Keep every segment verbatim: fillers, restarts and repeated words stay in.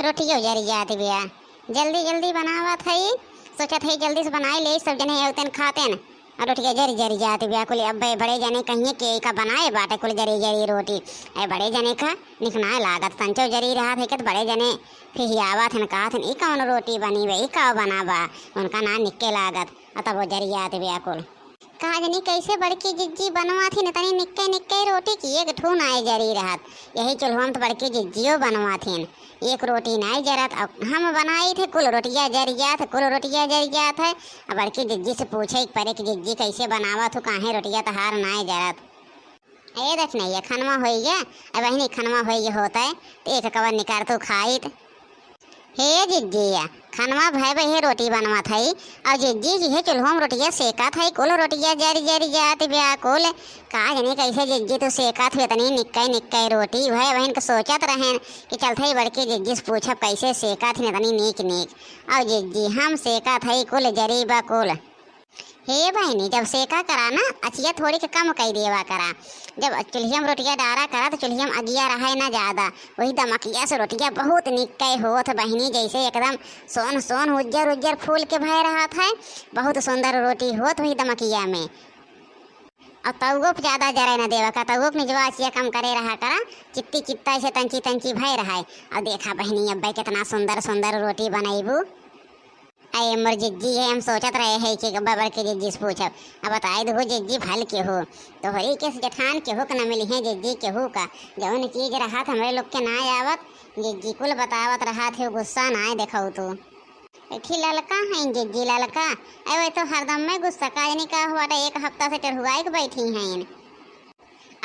रोटियो जरि जात बिया। जल्दी जल्दी बनावत हई, सोचत हई जल्दी से बनाई लेई, सब जने अउतेन खातेन। अउर रोटिया जरि जरि जात बिया कुल। अब्बे बड़े जने कहिए कि एका बनाए बाटे कुल जरि जरि रोटी। ए बड़े जने का निक नाय लागत, तंचो जरि रहत है कि बड़े जने फिहियावत हन, कहत हन, "ई कौन रोटी बनी बे, ई का बना बा?" उनका ना निक्के लागत, अ तब वो जरि जात बिया कुल। का जनी कैसे बड़की जिज्जी बनवाथिन इतनी निक्के निक्के रोटी की एक ठू नाय जरी रहत। यही चूल्हा में तो बड़की जिज्जियो बनवाथिन, एक रोटी नाय जरत। अब हम बनाई थे कुल रोटिया जर जात है, कुल रोटिया जर जात है। अब बड़की जिज्जी से पूछे के परे कि जिज्जी कैसे बनावत हो, काहे रोटिया तहार नाय जरत? ए दखनैया, खनवा होइगे, अब बहिनी खनवा होइगे होत है, तो एक कवर निकार तू खाइत। हे जिज्जी, खनवा भय बहे रोटी बनवत हई, अउर जिज्जी जी हे चूल्हो में रोटिया सेकत हई, कुल रोटिया जरि जरि जात बिया कुल। का जनी कैसे जिज्जी तू सेकत हई इतनी निक्कई निक्कई रोटी। भय बहिन के सोचत रहेन कि चलत हई बड़की जिज्जी से पूछब कैसे सेकत हई इतनी नीक नीक। अउर जिज्जी हम सेकत हई कुल जरी बा कुल। हे बहिनी, जब सेका करा ना, अचिया थोड़ी के कम कई देवा करा। जब चुल्हिया में रोटिया डारा करा, तो चुल्हिया में अगिया रहे ना ज्यादा, वही दमकिया से रोटिया बहुत निक्के होत बहिनी, जैसे एकदम सोन सोन उज्जर उज्जर फूल के भय रहत है, बहुत सुंदर रोटी होत वही दमकिया में। और तउओ पे ज्यादा जरे ना देवा का, तउओ के निजवा अचिया कम करे रहा करा, चित्ती चित्ता ऐसे तंची तंची भय रहे। और देखा बहिनी, अब्बे कितना सुंदर सुंदर रोटी बनैबू। अये मोर जिज्जी है, हम सोचत रहे है कि बड़की जिज्जी से पूछब। अब बताई दहु जिज्जी भल केहू, तोहरी के जेठान केहू के न मिली है जिज्जी केहू का। जौन चीज रहत हमरे लोग के ना आवत, जिज्जी कुल बतावत रहत है, गुस्सा ना देखऊ तू। एठी ललका है जिज्जी ललका, अये तो हरदम में गुस्सा का जनी का हुआ, एक हफ्ता से टेढ़ुआई के बैठी हैं।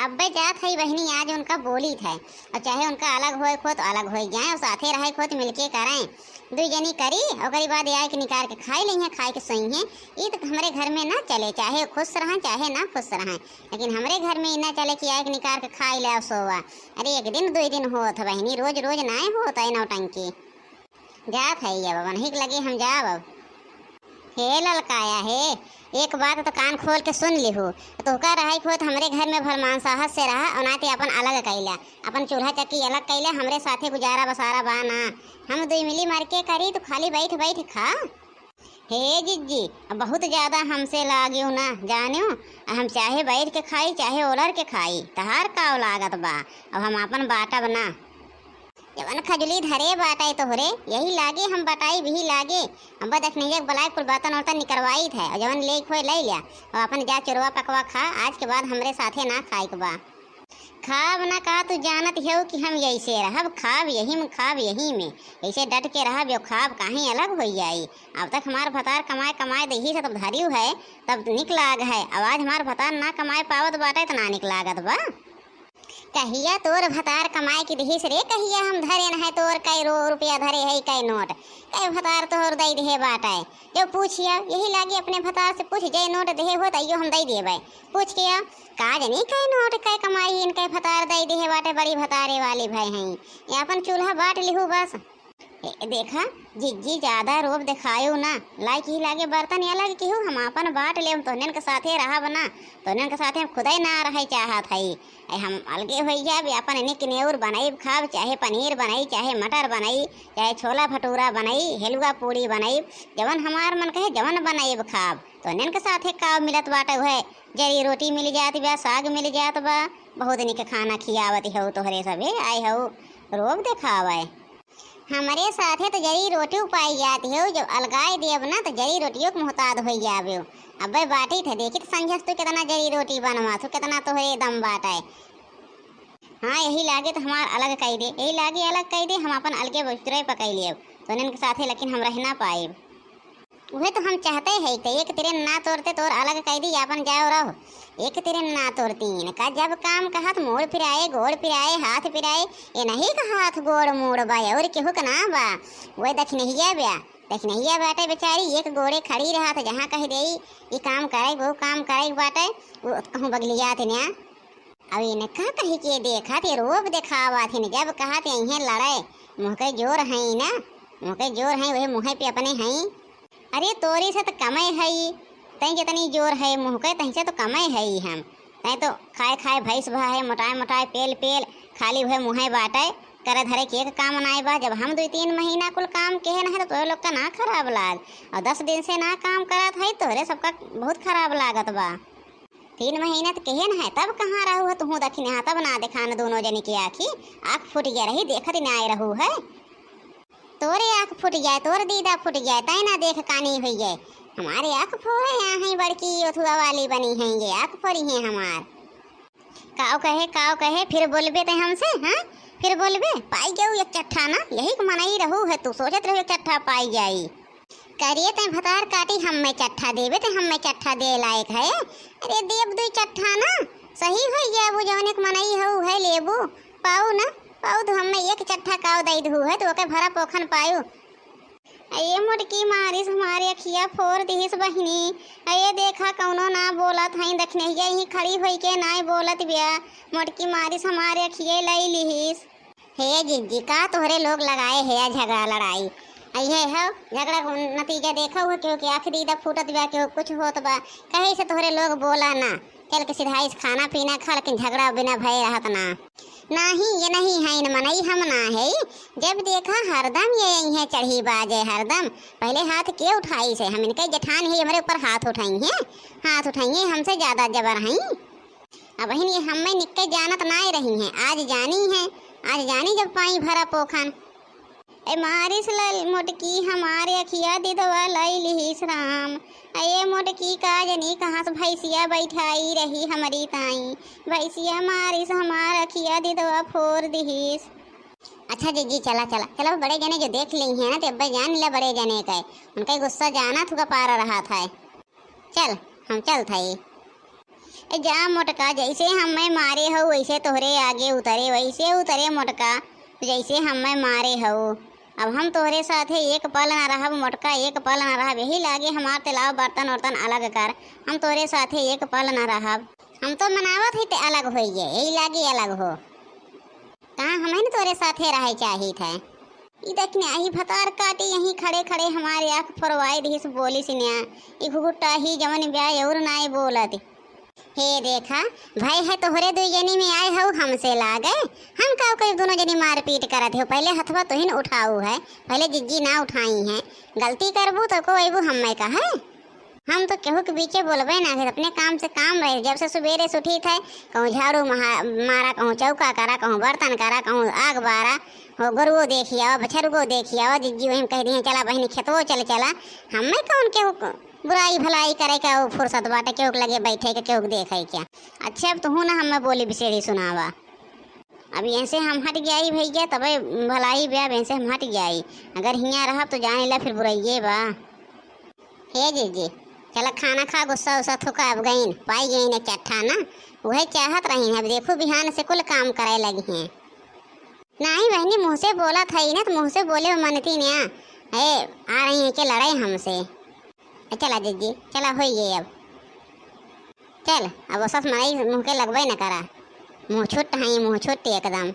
अब्बे जात हई बहिनी, आज उनका बोली थे, और चाहे उनका अलग होए को हो तो अलग होए जाए, और साथे रहे को हो तो मिलके करें। दुई जनी करी, ओकरी बाद आए के निकार के खाई लेइहें, खाए के सोइहें। ई तो हमरे घर में ना चले, चाहे खुश रहें चाहे ना खुश रहें, लेकिन हमरे घर में ई ना चले कि आए के निकार के खाई ले और सोवा। अरे एक दिन दुई दिन होत बहिनी, रोज रोज नाय होत है नौटंकी। जात है ये बबन, हिक लगे हम जाब अब। हे ललकाया हे, एक बात तो कान खोल के सुन लिहू। तोहका रहे के होत हमरे घर में भरमान साहस से रहा, और ना ते अपन अलग कैला, अपन चूल्हा चक्की अलग कैला, हमरे साथे गुजारा बसारा बा ना। हम दुई मिली मर के करी, तू खाली बैठ बैठ खा। हे जिज्जी, अब बहुत ज्यादा हमसे लागियो ना, जानियो, हम चाहे बैठ के खाई, चाहे ओलर के खाई, तहार काव लागत बा, अब हम अपन बाटब ना। जवन खजुली धरे बाटै तोहरे, यही लागे हम बटाई भी लागे। अब्बा दखनैया के बलाय कुल बर्तन उर्तन निकरवाई थे, और जवन लेक होए लै ल्या, और अपन जा चोरवा पकवा खा, आज के बाद हमरे साथे ना खाए के बा। खाब ना का तू जानत हेउ कि हम यैसे रहब, खाब यही में, खाब यही में, ऐसे डट के रहब, यो खाब काहीं अलग होइ जाई। अब तक हमार भतार कमाए कमाए देही से तब धरिउ है, तब निक लाग है, अब आज हमार भतार ना कमाए पावत बाटै त ना निक लागत बा। कहिया तोर भतार कमाए के दिहिस रे, कहिया हम धरेन है तोर कै रो रुपया धरे है, कै नोट, कै भतार तोहर दई दिहे बाटै। जो पूछिया, यही लागे अपने भतार से पूछ, जे नोट दिहे हो तैयो हम दई देबै। पूछ के आ, का जनी कै नोट कै कमाई इनकै भतार दई दिहे बाटै, बड़ी भतारे वाली भय हैं। ये अपन चूल्हा बाट लिहू बस। ए, देखा, जिज्जी ज्यादा रोब देखायो ना, लाइक ही लागे बर्तन अलग किहू, हम आपन बाट लेम, तोहनन के साथे रहब ना, तोहनन के साथे हम खुदै ना रहे चाहत हई। ए, हम अलगे होई जाब, आपन निक नेउर बनैब खाब, चाहे पनीर बनई, चाहे मटर बनई, चाहे छोला भटूरा बनई, हेलुआ पूड़ी बनई, जवन हमार मन कहे जवन बनैब खाब। तोहनन के साथे का मिलत बाटे, उहे जरी रोटी मिल जात बा, साग मिल जात बा, बहुत निक खाना खियावत हऊ तोहरे सभे आए हऊ रोब देखावे। हमरे साथे त जरी रोटियो पाई जात हेउ, जब अलगाई देब ना त जरी रोटियो के मोहताज होई जाबेउ। अब्बे बाटी थे, देखी त संझस तू केतना जरी रोटी बनवा थू, केतना तोहरे दम बाटै। हाँ, यही लागे त हमार अलग कई दे, यही लागे अलग कई दे, हम अपन अलगे बिस्तरे पकई लेब, तोहनन के साथे लेकिन हम रह ना पाएब। उहे तो हम चाहते है कि एक तिरेन ना तोरते तोर अलग कई दी, आपन जाओ रहो। एक तिरेन ना तोरतीन का जब काम कहत मोड़ पिराए, गोड़ पिराए, हाथ पिराए, ए नहीं का हाथ गोड़ मोड़ बा और केहू के ना बा। वह दखिनहिया बा, दखिनहिया बाटे बेचारी, एक गोड़े खड़ी रहत, जहाँ कह देई, ई काम करे, वो काम करे बाटे, वो कहूँ बगलियात न्या। अब इनका कही के देखत, ये रोब देखावत हिन, जब कहत यहीं लड़े, मुँह के जोर हैं ना, मुँह के जोर हैं, वही मुँह पे अपने हैं। अरे तोरी से त कमे हई, तई जितनी जोर है मुँह के, तई से तो कमे हई हम। तई तो खाए खाए भैंस भा है, मोटाए मोटाए पेल पेल, खाली वह मुँहे बाटे। करे धरे के एक काम नाई बा। जब हम दुई तीन महीना कुल काम केहे न है तो तोहरे लोग का ना खराब लाग, और दस दिन से ना काम करत है तोहरे सबका बहुत खराब लागत बा। तीन महीना त केहे न है, तब कहाँ रहू है तुहूँ दखिने, हाँ, तब ना देखान दोनों जनी के आँखी, आँख फूट गया रही, देखत ना आए रहू है। तोरे आँख फूट जाए, तोर दीदा फूट जाए, तै ना देख कानी हुई जाए। हमारे आँख फोड़े यहाँ है बड़की ओथुआ वाली बनी है, ये आँख फोड़ी है हमार। काव कहे, काव कहे, फिर बोलबे तै हमसे, हाँ? फिर बोलबे, पाई जाऊ एक चट्ठा ना, यही के मनई रहू है तू, सोचत रहू एक चट्ठा पाई जाई। करिए तै भतार काटी, हम्मे चट्ठा देबे, तै हम्मे चट्ठा दे लायक है। अरे देब दुई चट्ठा ना, सही होई जाबू, जौन एक मनई हऊ है लेबू, पाऊ ना, पाऊ तो हम्मे एक चट्ठा काव दई दहू है, तो ओके भरा पोखन पायू। अये मोटकी मारिस हमारे अखिया फोर दिहिस बहिनी। अये देखा कौनो ना बोलत हई, दखिनहिया ही खड़ी होई के नाय बोलत बिया। मोटकी मारिस हमारे अखिये लई लिहिस। हे जिज्जी, का तोहरे लोग लगाए है या झगड़ा लड़ाई? अइहे हो, झगड़ा को नतीजा देखा हुआ, केहू के आँख दीदा फूटत बा, केहू कुछ होत बा, कहे से तोहरे लोग बोला ना। चल के सिधाई से खाना पीना खा, लेकिन झगड़ा बिना भय रहत ना। नाही, ये नहीं है इन मनई, हम ना है। जब देखा हरदम ये यहीं चढ़ी बाजे हरदम। पहले हाथ के उठाई से, हम इनके जेठान है, हमरे ऊपर हाथ उठाई हैं, हाथ उठाई हैं, हमसे ज्यादा जबर हैं। अब बहिन ये हमें निक्के जानत नाय रही हैं, आज जानी है, आज जानी जब पाई भरा पोखन। ए मारिस लल मोटकी हमारे अखिया दिदवा लई लिहिस राम। ए मोटकी का जनी कहाँ से भैंसिया बैठाई रही हमरी ताई। भैंसिया मारिस हमार अखिया दिदवा फोर दिहिस। अच्छा जिज्जी, चला, चला, चला, बड़े जने जो देख ली हैं ना, तो अब जान ला बड़े जने का है। उनका गुस्सा जाना थुका पार रहा था। चल, हम चलत हई। ए जा मोटका, जैसे हमें मारे हो, वैसे तोहरे आगे उतरे, वैसे उतरे मोटका, जैसे हमें मारे हो। अब हम तोहरे साथे एक पल ना रहब मोटका, एक पल ना रहब। यही लागे हमार तेलाव बर्तन उर्तन अलग कर, हम तोहरे साथे एक पल ना रहब। हम तो मनावत ही ते अलग होइए, यही लागे अलग हो। कहाँ हमें न तोरे साथे रहे चाहित है। ई देख न्याही भतार काटी यहीं खड़े खड़े हमारे आँख फोरवाई दिहिस बोलिस न्या। ई घुघुट्टा ही जवन ब्याह और नाय बोलत। हे देखा, भय है तोहरे दुई जनी में आए हऊ हमसे लागे। हम का करी दोनों जनी मारपीट करत हो, पहले हथवा तोहिन उठाऊ है, पहले जिज्जी ना उठाई हैं। गलती करबू तो को अबू हमें कहे। हम तो केहू के बीचे बोलबे ना करी, अपने काम से काम रहे। जब से सुबेरे से उठी थे, कहूँ झाड़ू महा-, मारा, कहूँ चौका करा, कहूँ बर्तन करा, कहूँ आग बारा, हो गोरुओ देखी आवा, बछरुओ देखी आवा, जिज्जी वहीं कह दिए, "चला बहिनी खेतवो चल चला।" हमें कौन केहू क-, बुराई भलाई करे का वो फुर्सत बाटे, केहू के लगे बैठे के, केहू के देखे के। अच्छा, अब तुहू ना हमें बोली बिसेरी सुनावा। अब यहाँ से हम हट गई भैया, तबे भलाई बा, अब यहाँ से हम हट गई। अगर हियाँ रहब तो जाने ला फिर बुराइये बा। हे जीजी, चला खाना खा, गुस्सा उस्सा थुका, अब गईन, पाई गईन एक चट्ठा ना, उहे चाहत रही हैं। अब देखू बिहान से कुल काम करे लगी हैं। नहीं बहनी, मुँह से बोलत है ना, तो मुँह से बोले मनती ना, ए, आ रही हैं के लड़ाई हमसे। ए, चला जीजी, चला होई गए अब। चल, अब वो सस मनई मुँह के लगबे न करा, मुँह छुट्ट है, मुँह छुट्ट एकदम।